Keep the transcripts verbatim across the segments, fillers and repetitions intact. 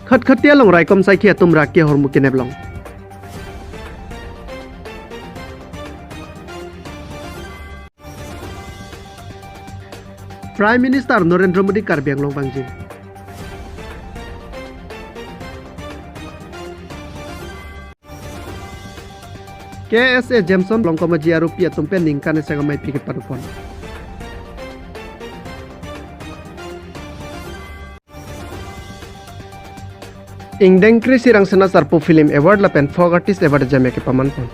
Khatkhati along raikom saikhi atum rak ke ahormu kenep long. Prime Minister Narendra Modi Karbi Anglong vangji. K S A Jameson Longkomaji aropi atum pen ningkan isi amei pi kepadopon. Ingdeng kre-isi Rangsina Sarpo Film Award lapen Folk Artist Award ajam kepamanpon.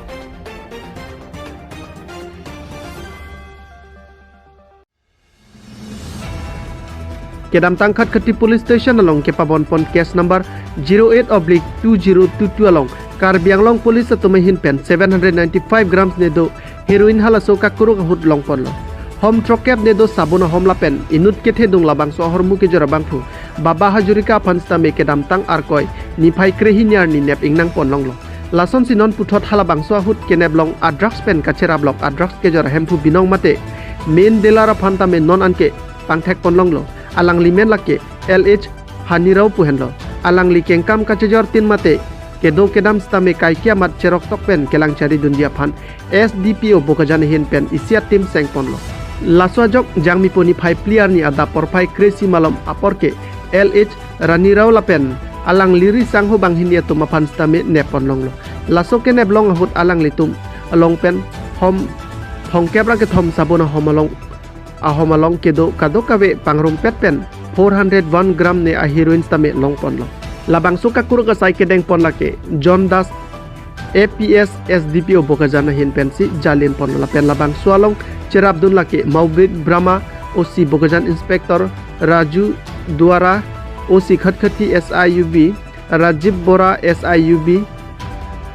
Kedamtang Khatkhati Police Station along kepabonpon case number zero eight oblique two zero two two along Karbi Anglong Police atum ahin pen seven hundred ninety-five grams ne do heroin halaso kakuruk ahut longponlo. Hom throkkep ne do sabon ahom lapen inut kethedung labangso ahormu kejor abangphu Baba Hazarika aphan sitame kedamtang Arkoi niphai kre-hini arni nep ingnangpon longlo. Lasonsi non puthot halabangso ahut kenep long a-drugs pen kacheraplok a-drugs kejor ahemphu binong mate main dealer aphan tame non anke pangthekpon longlo. Alangli men lake L H Hani Rao pu henlo. Alangli kengkam kachejor tin mate kedo kedam sitame kaike amat cheroktok pen kelang charidunji aphan S D P O Bokajan ahin pen isi a-team sengponlo. Laso ajok Jangmipo niphai phli arni adap porphai kre-isi malom apor ke L H Rani Rao lapen alangli risangho banghini atum aphan sitame neppon longlo. Laso kenep long ahut alanglitum along pen hom throkkep ra kethom sabon ahom along ahom along kedo kadokave pangrumpet pen four hundred one gram ne a-heroin sitame longponlo. Labangso kakuruk asai kedengpon lake John Das, A P S S D P O Bokajan ahin pensi jalinponlo lapen labangso along cherapdun lake Maubik Brahma, O C Bokajan, Inspector Raju Duara, O C Khatkhati S I U B, Rajiv Bora S I U B,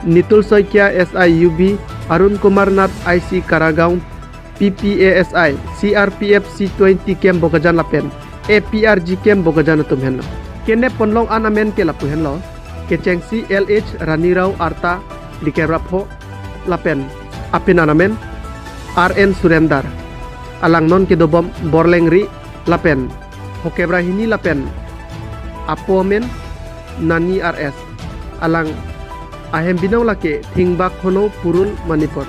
Nitul Saikia S I U B, Arun Kumar Nath I C Karagaon, P P A S I, C R P F C twenty camp Bokajan lapen A P R G camp Bokajan atum henlo. Kenep ponlong an amen ke lapu henlo. Kechengsi L H Rani Rao arta phlikep ra pho lapen apin an amen R N Surendar. Alang non kedobom Borlengri lapen phokep ra hini lapen apo amen Nani R S. Alang ahem binong lake Thingbak Hono, Purul, Manipur.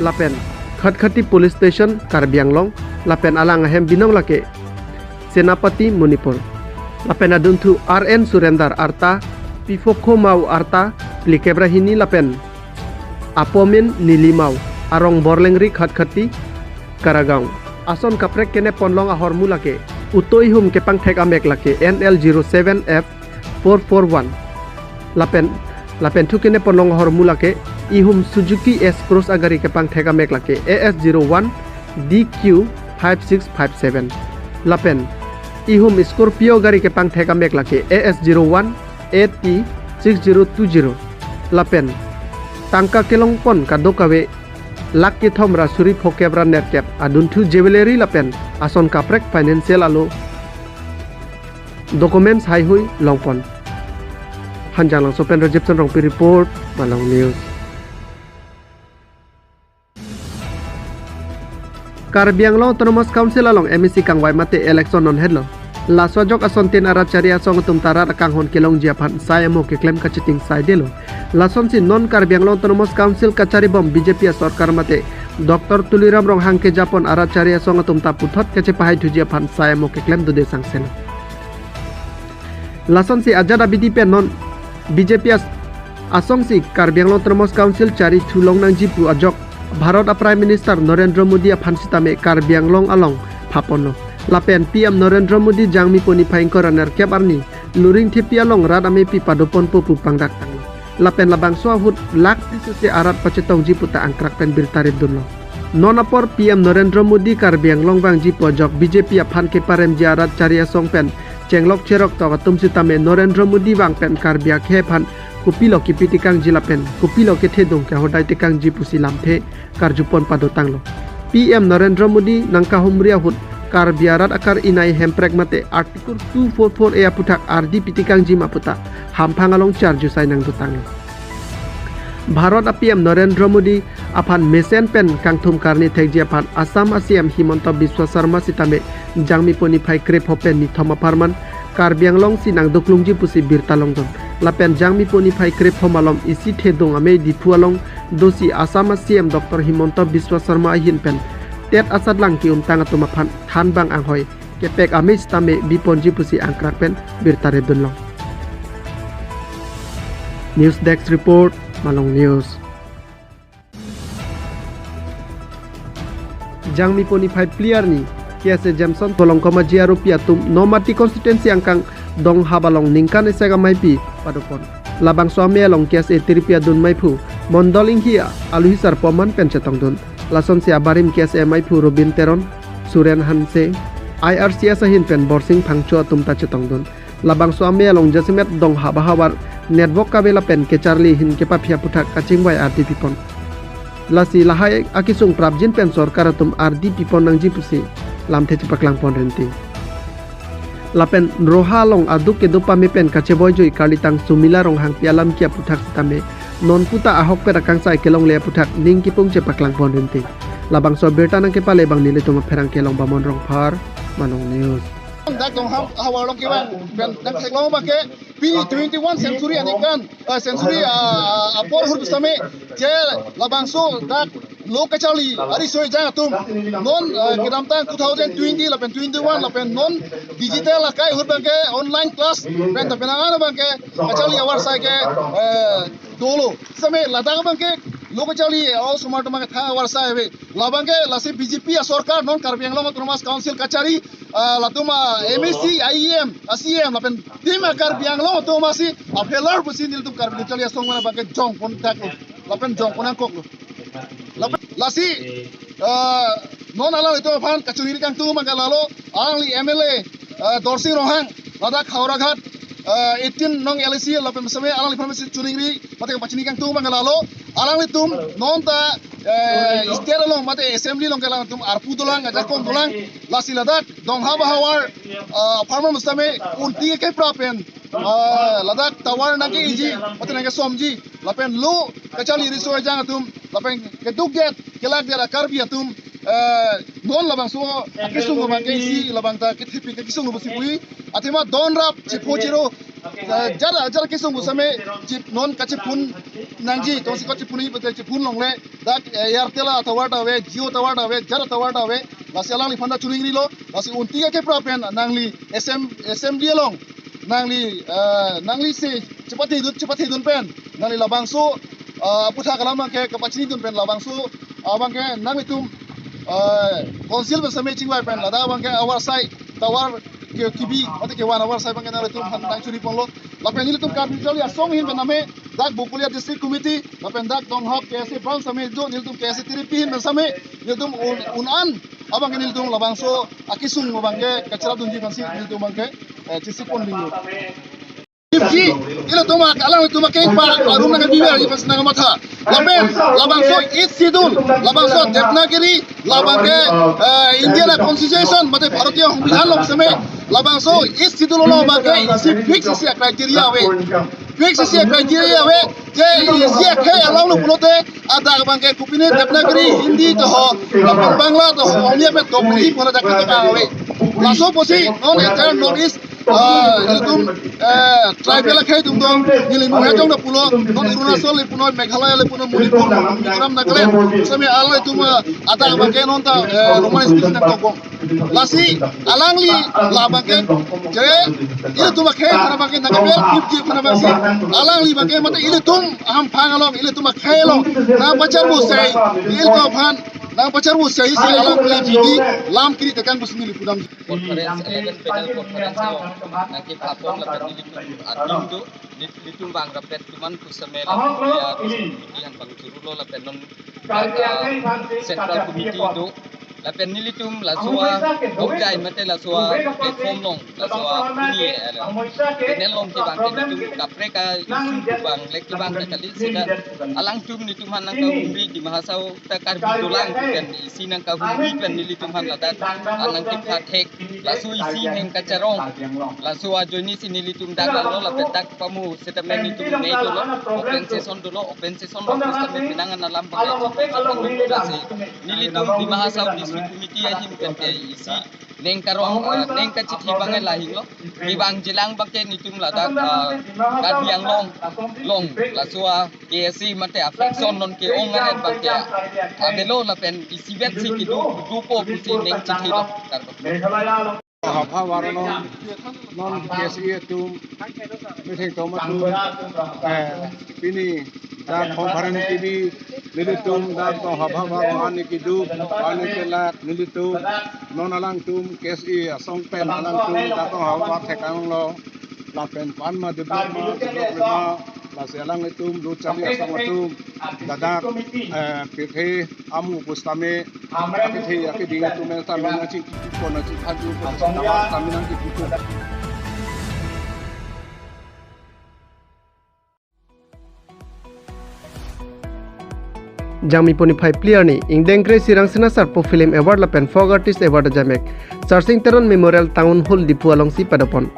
Lapen Khatkhati Police Station, Karbi Anglong. Lapen alang ahem binong lake Senapati, Manipur. Lapen adunthu R N Surendar arta phli phokho, Mao arta phlikep ra hini lapen apo amen Nili Mao, arong Borlengri, Khatkhati, Karagaon. Ason kaprek kenep ponlong ahormu lake auto ihum kepangthek amek lake N L zero seven F four four one. Lapen, lapen thu kenep ponlong ahormu lake ihum Suzuki S-Cross agari kepangthek amek lake A S zero one D Q five six five seven. Lapen ihum Scorpio gari kepangthek amek lake A S zero one A T six zero two zero. Lapen tangka kelongpon kadokave lakh kethom ra suri phokep ra nerkep adunthu jewellery lapen ason kaprek financial alo documents haihui longpon. Hanjanglangso pen Rajib Sonrongpi report, Malong News. Karbi Anglong Autonomous Council along M A C kangvai mate election non henlo. Laso ajok asontin arat chari asong atum ta rat akanghon kelongji aphan sai amo keklem kachiting saidelo. Lasonsi non Karbi Anglong Autonomous Council kacharibom B J P asorkar mate Doctor Tuliram Ronghang kejapon arat chari asong atum ta puthot kachepahai thuji aphan sai amo keklem dode sangsen. Lasonsi ajat abidi pen non B J P as-, asongsi Karbi Anglong Autonomous Council chari thulong nangji pu ajok Bharat a Prime Minister Narendra Modi aphan sitame Karbi Anglong along phaponlo. Lapen P M Narendra Modi Jangmipo niphai ingkoi ra nerkep arni Luring Thepi along rat amepi padoponpo pu pangdak tanglo. Lapen labangso ahut lakh tris isi arat pachetongji puta angkrak pen birta rit dunlo. Non apor P M Narendra Modi Karbi Anglong vangji pu ajok B J P aphan keparemji arat chari asong pen chenglok cheroktok atum sitame Narendra Modi vang pen Karbi akhei aphan kopilo kipi tekangji lapen kopilo kethedung ke hodai tekangji pusi lamthe karjupon padotanglo. P M Narendra Modi nangkahumri ahut Karbi arat akar inai hemprek mate Article two four four A aputhak ardi pi tekangji ma puta hamphang along charju sai nangdotanglo. Bharat a P M Narendra Modi aphan mesen pen kangthum karni thekji aphan Assam a C M Himanta Biswa Sarma sitame Jangmipo niphai krepho pen nithom apharman Karbi Anglong si nangduklungji pusi birta longdun. Lapen Jangmipo niphai krepho malom isi thedung amei Diphu along dosi Assam a C M Doctor Himanta Biswa Sarma ahin pen tet asatlang ke-umtang atum aphan thanbang anghoi kepek amei sitame biponji pusi angkrak pen birta redunlong. News Desk Report, Malong News. Jangmipo niphai phli arni K S A Jameson Tolongkoma G R O P atum Nomati constituency angkang Donghap along ningkan isi ameipi padopon. Labangso amei along K S A tiripi adun meiphu Mondol Inghi aluhi sarpo aman pen chetongdun. Lasonsi abarim K S A meiphu Robin Teron, Suren Hanse, I R C S ahin pen Borsing Phangcho atum ta chetongdun. Labangso amei along jasemet Donghap ahavar network kave lapen kecharli ahin kepaphi aphuthak kachingvai ardi pipon. Lasi lahai akesung prapjin pen sorkar atum ardi pipon nangji pusi lamthe chepaklangpon rinti. Lapen Roha along aduk kedo pame pen kachevoi joi karlitang Sumila Ronghangpi alam ke aphuthak sitame non puta ahokpet akangsai kelongle aphuthak ning kipung chepaklangpon rinti. Labangso birta nangkepale abang nelitum apherangke Longbamon Rongphar, Malong News. Dak Donghap ahavar along kevang pen nangtheklong abangke pini twenty-one century aningkan, eh, century, ah, apor ahut sitame je labangso dak lo kacharli ari soi jang atum non, eh, kedamtang two thousand twenty lapen twenty-one lapen non digital akai ahut abangke online class pen ta penang an abangke kacharli avarsai ke, eh, dolo. Sitame ladak abangke lo kacharli a-osomar atum abangke thang avarsai ave. Labangke lasi B J P asorkar non Karbi Anglong Autonomous Council kachari, ah, latum a-M A C, I E M, a-C E M, lapen tim a-Karbi Anglong atum asi a-failure pusi nelitum Karbi Lo Charli Asong mana abangke jongpon thaklo. Lapen jongpon nangkoklo. Lapen lasi, ah, non alanglitum aphan kachiningri kangtung abangke lalo, alangli M L A, ah, Dorsing Ronghang, ladak Howraghat, ah, eighteen nong L A C, lapen sitame alangliphan si chiningri, mate kapachini kangtung abangke lalo, alanglitum non ta, eh, state along mate assembly along ke alanglitum arpu dolang, ajakong dolang, lasi ladak Donghap ahavar, ah, farmer sitame unti keprap pen, ah, ladak tower nangke-iji, mate nangkesomji, lapen lo kacharli ari soi jang atum, lapen keduk det, kelak det a-Karbi atum, eh, non labangso akesung abangke isi labang ta kethepi kekesung lo pusi pu-i, athema donrap chepho chero, eh, jara jara kesung pu sitame chip non kachephun nangji, tongsi kachephun-i pute chephun longle, dak, eh, Airtel atower ta ave, Jio tower ta ave, jara tower ta ave, lasi alangliphan ta chiningrilo, lasi unti keprap pen nangli S M, assembly along nangli, eh, nangli si chepathedun, chepathedun pen nangli labangso, eh, aphuthak alam abangke kapachinidun pen labangso abangke nanglitum, eh, council pen sitame chingvai pen ladak abangke avarsai tower ke kibi mate kevan avarsai abangke nanglitum aphan nangchiniponlo. Lapen nelitum Karbi Lo Charli Asong ahin pen sitame dak Bokolia District Committee lapen dak Donghap K S A branch sitame jo nelitum K S A tiripi ahin pen sitame nelitum un, un-an abangke nelitum labangso akesung abangke kacharap dunji aphansi nelitum abangke, eh, chesik pon dinglo. Ji, ilitum ak, alanglitum akeng pa, arum nangkebi ave, iphan si nangkamatha. Lapen, labangso Eighth Schedule, labangso Devanagari, labangke, eh, Indian Constitution, mate Bharatiya Songbidhan along sitame, labangso Eighth Schedule along abangke isi fix isi criteria ave. Fix isi criteria ave, je isi akhei along lo pulote, adak abangke kopine Devanagari, Hindi toho, lapen Bangla toho, Omiya pen Dogri pu adak abangke ave. Laso pusi, non entire North East, ah, ilitum, eh, tribal akhei atum do, neli Mohejong ta pulo, non Arunachal le punon, Meghalaya le punon, Manipur, Mizoram, Nagaland, sitame alanglitum, ah, adak abangke non ta, eh, Roman script nangkokbom. Lasi alangli labangke, je, ilitum akhei aphan abangke nangkepel, fifty aphan abangsi, alangli abangke mate ilitum ahamphang along, ilitum akhei along nangpacharvo sei, ilitum aphan nangpacharvo sei si alangli abidi lam kiri tekang pusi neli pudam. Conference, eleven panel conference along nangkephapon lapen nelitum atum do, nelitum bang rapet tuman pusitame lapen ya, district committee aphan bang churulo lapen non, ah, central committee do, lapen nelitum laso a-objai mate laso a-platform along, laso a pini, eh, panel along kevang ke nelitum kaprek a-issue kevang le kevang ta kali seta alangtum nelitum aphan nangkahumri Dima Hasao ta Karbi dolang pen isi nangkahumri pen nelitum aphan ladak anang kipha thek, laso isi heng kacharong, laso ajoine si nelitum dak lalo lapen dak pamu sitame nelitum nei dolo, open session dolo, open session lo sitame penang an alam bang, lasi nelitum Dima Hasao District Committee ahin pen ke isi Neng karong, ah, neng kachithi abang lahelo. Kevang jilang abangke netum ladak, ah, Karbi Anglong along laso a K S A mate a faction non ke-ong aret abangke avelo lapen isivet si kedo, dopo pusi neng chithilo. Karong. Habha Avar non, non K S A atum metheng atum atum, eh, pini dak Home Forum T V nelitum dak tong Habha Avar ani kedo, ani kelak nelitum non alangtum K S A asong pen alangtum dak tong Habha Avar thekanglo lapen ko-an ma develop ma, develop ma, lasi alanglitum lut charli asong atum ladak, eh, pirthe amu pusitame akethi akeding atum pen tame nangchingkipon nangchingthanju pusitame tame nangkipon. Jangmi puni phai phli arni, ingdeng kre-isi Rangsina Sarpo Film Award lapen Folk Artist Award ajaimek Sarsing Teron Memorial Town Hall Diphu alongsi padopon.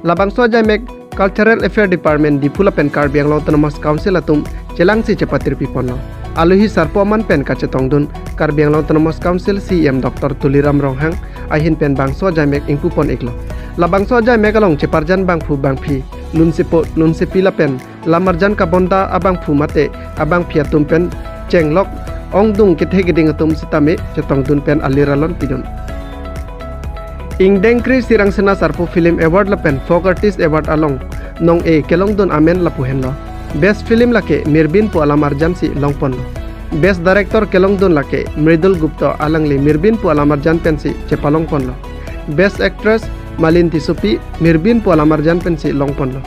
Labangso ajaimek Cultural Affair Department Diphu lapen Karbi Anglong Autonomous Council atum chelangsi chepatirpiponlo. Alohi sarpo aman pen kachetongdun Karbi Anglong Autonomous Council C E M Doctor Tuliram Ronghang ahin pen bangso ajaimek ingpupon-iklo. Labangso ajaimek along cheparjan bangphu bangphi, lunsepo lunsepi lapen lamarjan kabonta abangphu mate abangphi atum pen chenglok ongdung kethe keding atum sitame chetongdun pen alir alon pidun. Ingdeng kre-isi Rangsina Sarpo Film Award lapen Folk Artist Award along nong-e kelongdun amen lapu henlo. Best Film lake Mirbin pu alamarjan si longponlo. Best Director kelongdun lake Mridul Gupta, alangli Mirbin pu alamarjan pensi chepalongponlo. Best Actress Malin Tissopi, Mirbin pu alamarjan pensi longponlo.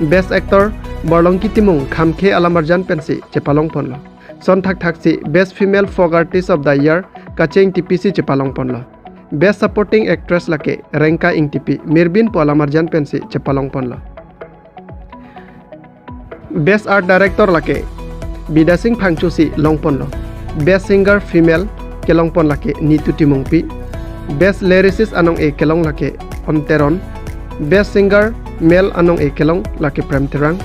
Best Actor Borlongki Timung, Khamkhe alamarjan pensi chepalongponlo. Son thakthak si Best Female Folk Artist of the Year Kacheng Tipi si chepalongponlo. Best Supporting Actress lake Rengka Ingtipi, Mirbin pu alamarjan pensi chepalongponlo. Best Art Director lake Bidya Sing Phangcho si longponlo. Best Singer Female kelongpon lake Nitu Timungpi. Best Lyricist anong-e kelong lake Onteron. Best Singer Male anong-e kelong lake Prem Terang.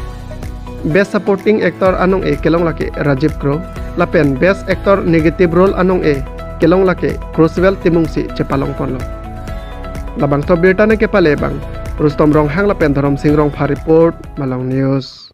Best Supporting Actor anong-e kelong lake Rajiv Kro. Lapen Best Actor Negative Role anong-e kelong lake Crosswell Timung si chepalongponlo. Labangso birta nangkepale abang Rustom Ronghang lapen Dhorom Sing Rongpha report, Malong News.